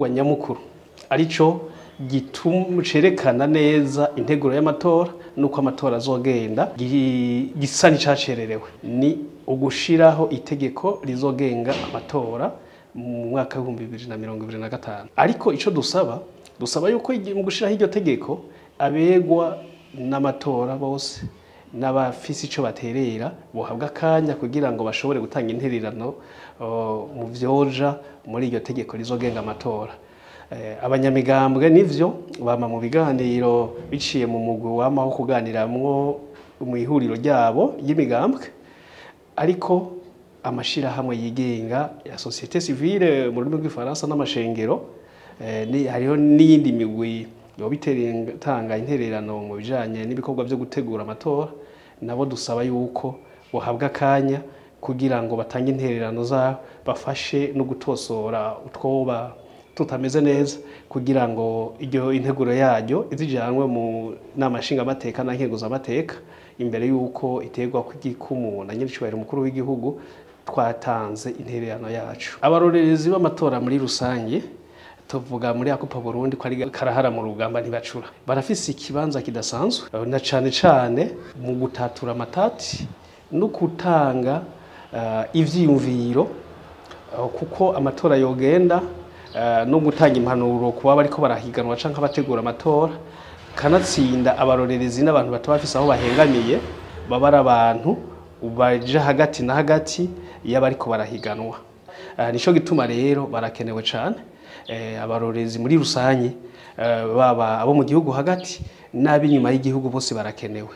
Igikorwa nyamukuru arico cerekana neza integuro y'amatora nuko amatora azogenda gisa n'icacererewe ni ugushiraho itegeko rizogenga amatora mu mwaka w'ibihumbi bibiri na mirongo ibiri na gatanu. Ariko ico dusaba yuko mu gushiraho iryo tegeko abegwa n'amatora bose n'abafise ico baterera bohabwa akanya kugira ngo bashobore gutanga intererano mu vyoja muri iryo tegeko rizogenga amatora. Abanyamigambwe nivyo bama mu biganiro biciye mu mugwi wamaho kuganiramwo mu ihuriro ryabo y'imigambwe, ariko amashirahamwe yigenga ya société civile mu rurimi rw'ifaransa n'amashengero, hariho n'iyindi migwi yoba itanga intererano mu bijanye n'ibikorwa vyo gutegura amatora, nabo dusaba yuko bohabwa akanya kugira ngo batange intererano zabo, bafashe no gutosora utwoba tutameze neza kugira ngo iryo integuro yaryo izijanwe mu nama nshingamateka na nkenguzamateka imbere yuko iterwa kw'igikumu na nyiricubahiro umukuru w'igihugu twatanze intererano yacu. Abarorerezi b'amatora muri rusange tuvuga muri Akopa Burundi ko ari karahara mu rugamba ntibacura, barafise ikibanza kidasanzwe na cane cane mu gutatura amatati no gutanga ivyiyumviro, kuko amatora yogenda no gutanga impanuro kuba bariko barahiganwa canke abategura amatora. Kanatsinda abarorerezi n'abantu bataba bafise aho bahengamiye, baba ari abantu baja hagati na hagati y'abariko barahiganwa. Nico gituma rero barakenewe cane abarorerezi muri rusange, baba abo mu gihugu hagati n'ab'inyuma y'igihugu bose barakenewe.